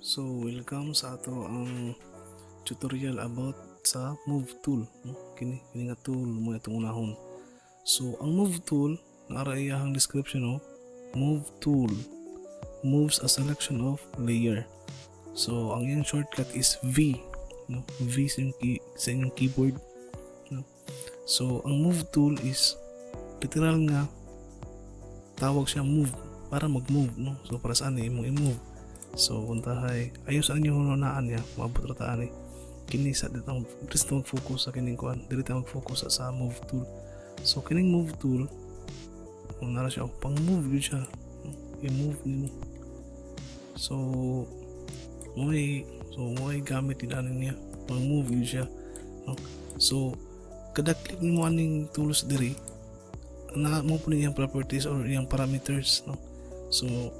So, welcome sa ato ang tutorial about sa move tool, no? Kini nga tool mo itong unahon. So, ang move tool, naa ra iyahang description, no? Move tool moves a selection of layer. So, ang iyang shortcut is V, no? V sa inyong keyboard, no? So, ang move tool is literal nga tawag siya move para mag-move, no? So, para saan eh, imong i-move? So, puntahay, ayo sa inyo hununaan niya, maabot ra ta ani. Kini sa dito, diri ta mag-focus sa kining kuan, diri ta mag-focus sa move tool. So, kining move tool, kung nara siya, pang move yun siya. I-move nimo. So, mo'y gamit din ani niya, pang move yun siya. No? So, kada click nimo aning tools diri, na mo po niyang properties or iyang parameters, no? So,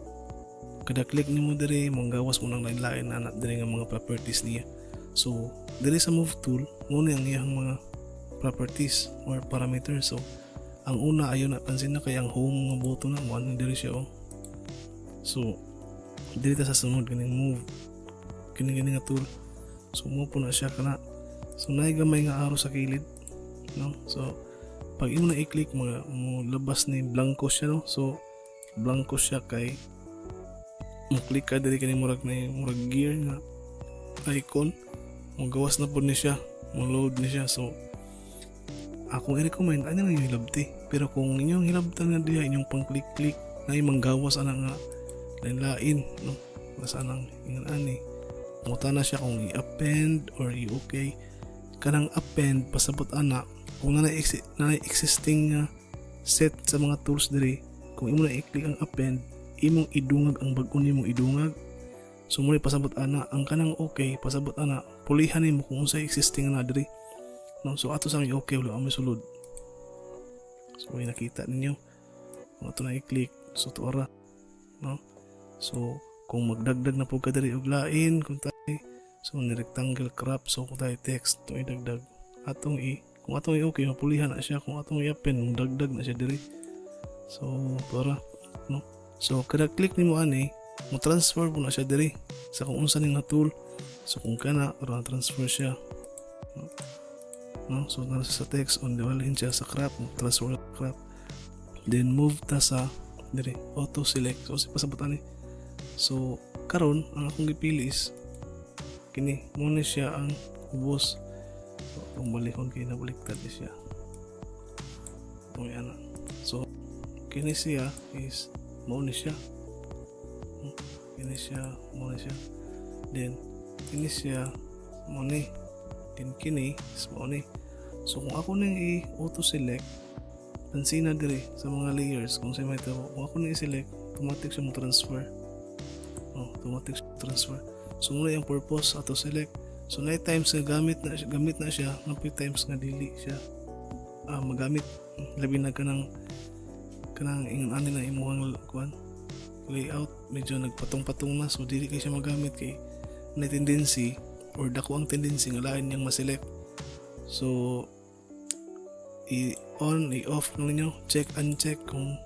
kada click nimo diri, manggawas mo nang lain-lain na diri nga mga properties niya. So diri sa move tool mo ni ang iyang mga properties or parameters. So ang una, ayo na pansin na kay ang home nga button na mo ano diri siya, oh. So diri ta sa sunod, kining move, kini nga tool. So mo po na siya kana. So naay gamay nga arrow sa kilid, no? So pag imo na i-click, mga mo labas ni blanco siya, no? So blanco siya kay mo click ka diri, kini murag na murag gear nga icon, mo gawas na pud ni siya, mo load ni siya. So akong i-recommend ano lang yung hilabti, pero kung inyong hilabtan nga diha, inyong pang click click na manggawas ana nga lain-lain, no? Basta nang ingon ani, muta na siya kung i-append or i-okay. Kanang append, pasabot ana kung na existing nga set sa mga tools diri. Kung imo na i-click ang append, imong idungag ang bag-o nimong idungag. So mo pasabot ana. Ang kanang okay, pasabot ana pulihan nimo kung unsay existing na diri, no? So ato sang i-okay, wala may sulod. So may nakita ninyo kung ato na i-click, so tuara, no? So kung magdagdag na po ka diri og lain kung tayo, so ni rectangle crop, so kung tayo text to idagdag, atong i kung atong i-okay, mapulihan na siya. Kung atong i-append, dagdag na siya diri. So tuara, no? So kada click nimo ani, mo transfer po na siya diri sa kung unsa ning nga tool. So kung kana para transfer siya, no? No? So nasa sa text on, diwalhin siya sa crop, mo transfer crop. Then move ta sa diri, auto select. So si pasabot ani. So karon ang akong gipili is kini mo ni siya ang ubos. So atong balihon kay nabaliktad ni siya. Atong ana. So kini siya is mao ni siya. Kini siya mao ni siya. Then kini siya mao ni. Then kini is mao ni. So kung ako ning i-auto select, pansina diri sa mga layers kung sa may tao, kung ako ning i-select, automatic siya mo transfer. Oh, automatic siya transfer. So muna yung purpose auto select. So na times nga gamit na siya, na times nga dili siya magamit, labi na kanang ingon ani na imuhang kuan layout medyo nagpatong-patong na, so dili kay siya magamit kay na tendency or dako ang tendency nga lain niyang ma-select. So i-on, i-off lang ninyo, check, uncheck kung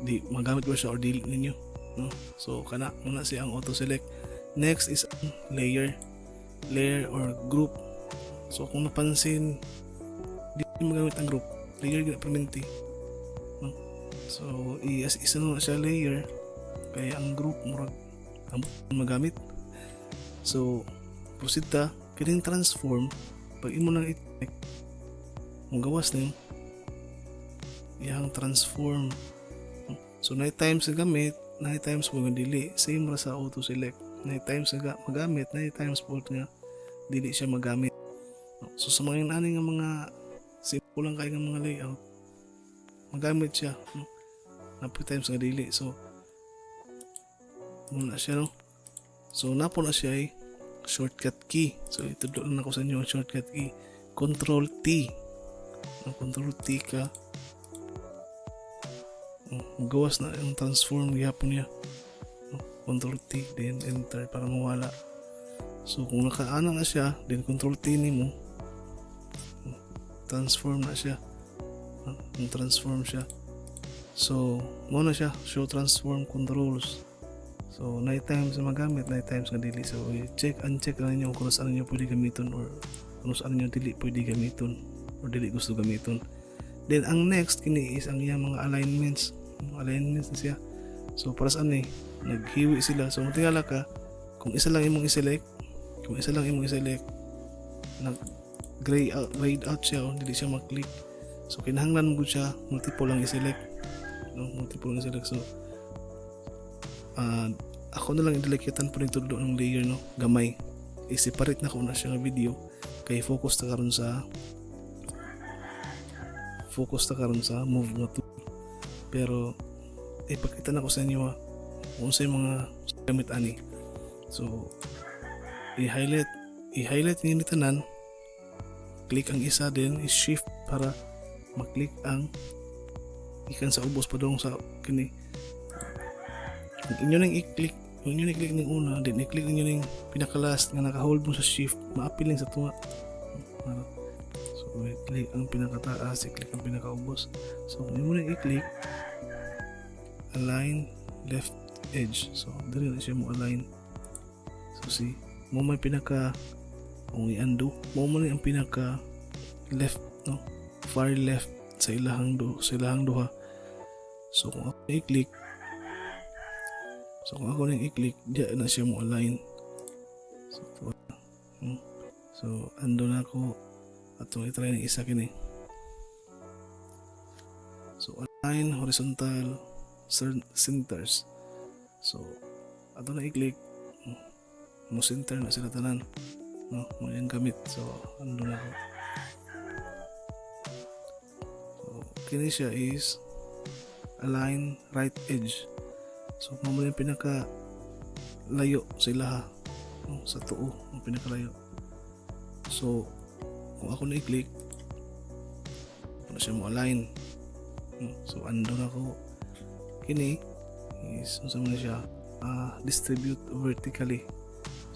di magamit ba siya or dili ninyo, no? So kana muna siya ang auto select. Next is ang layer, layer or group. So kung napansin, di magamit ang group, layer gina permanente, no? So i as isa na siya layer kaya ang group murag ambot magamit. So proceed ta kining transform. Pag imo nang i-check, mo gawas na yung iyang transform. So na times nga gamit, na times mo nga dili. Same ra sa auto select, na times nga magamit, na times po nga dili siya magamit. So sa mga inani nga mga simple lang kay nga mga layout, magamit siya, no? Na times nga dili. So muna siya, no? So napo na siya ay shortcut key. So itudlo lang ako sa inyo ang shortcut key, Control T, no? Control T ka, oh, gawas na yung transform gihapon niya, no? Control T, then enter para mawala. So kung nakaana na siya, then Control T nimo, transform na siya, no? Transform siya. So mo na siya show transform controls. So naay times na magamit, naay times nga dili. So i-check, uncheck lang ninyo kung saan ninyo pwede gamiton or kung saan ninyo dili pwede gamiton or dili gusto gamiton. Then ang next kini is ang iyang mga alignments. Mga alignments na siya. So para saan ni naghiwi sila. So matingala ka kung isa lang imong i-select, kung isa lang imong i-select, nag gray out, grayed out siya o dili siya mag-click. So kinahanglan mo siya multiple lang i-select. No, multiple lang i-select. So ako na lang idalikitan po tudlo ng layer, no, gamay. I-separate na ko na siya nga video kay focus ta karon sa move nga tool. Pero ipakita na ko sa inyo kung unsay mga gamit ani. So i-highlight niyo ni tanan, click ang isa, din i-shift para maklik ang ikan sa ubos padung sa kini. Kung inyo nang i-click, kung inyo nang i-click ning una, then i-click ninyo ning pinaka-last nga naka-hold mo sa shift, maapil sa tunga. So i-click ang pinakataas, i-click ang pinakaubos. So kung imo nang i-click align left edge, so diri na siya mo align. So see mo, may pinaka, kung i-undo mo mo ang pinaka left, no, far left sa ilahang duha. So kung ako i-click, so kung ako nang i-click, diya na siya mo align. So to, So undo na ako, atong i-try ng isa kini. So align horizontal centers. So ato na i-click, mo center na sila tanan, no, mo yung gamit. So undo na ako. So kini siya is align right edge. So mao man yung pinaka layo sa ilaha, no, sa tuo ang pinakalayo. So kung ako na i-click, na siya mo align, no? So undo na ko. Kini is unsa man siya, distribute vertically.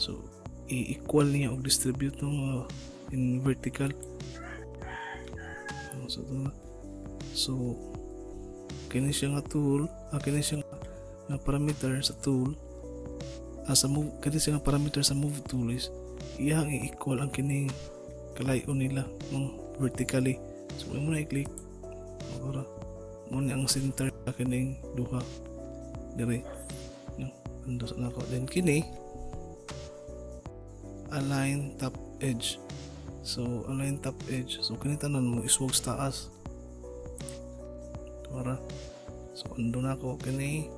So i-equal niya og distribute, no, in vertical. So to na. So kini siya nga tool, kini siya nga parameter sa tool, sa move, kini siya nga parameter sa move tool is iyang i-equal ang kining kalayo nila, no, vertically. So imo na i-click para mo ni ang center sa kining duha dire, no. Undo sa nako. Then kini align top edge. So align top edge, so kini tanan mo iswag sa taas para. So undo na ako. Kini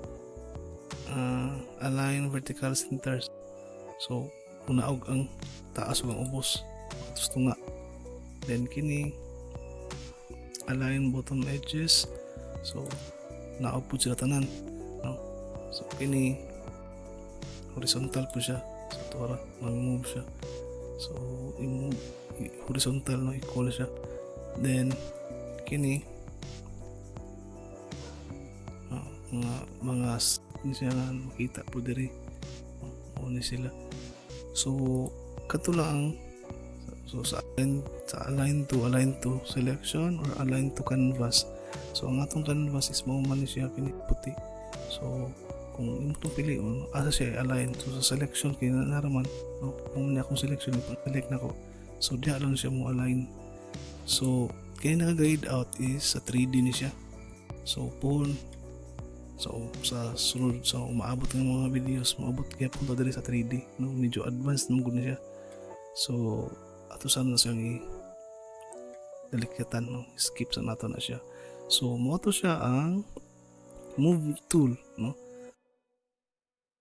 align vertical centers. So munaog ang taas ug ang ubos atos tunga. Then kini align bottom edges. So naog pud sila tanan, no. So kini horizontal po siya. So tuara mag-move siya. So i-move horizontal, no, equal siya. Then kini mga ni siya nga makita po diri o ni sila. So kato lang ang, so sa align to selection or align to canvas. So ang atong canvas is mao man ni siya kini puti. So kung imo itong pilion, asa siya i-align? So sa selection kay na naraman, no, kung ni akong selection, select na ko, so diha lang siya mo align. So kini naka grayed out is sa 3D ni siya. So pohon, so sa sunod, sa umaabot ng mga videos, maabot kaya punta diri sa 3D, no. Medyo advanced na gud na siya. So ato sana siyang i dalikyatan, no, skip sa nato na siya. So mo to siya ang move tool, no.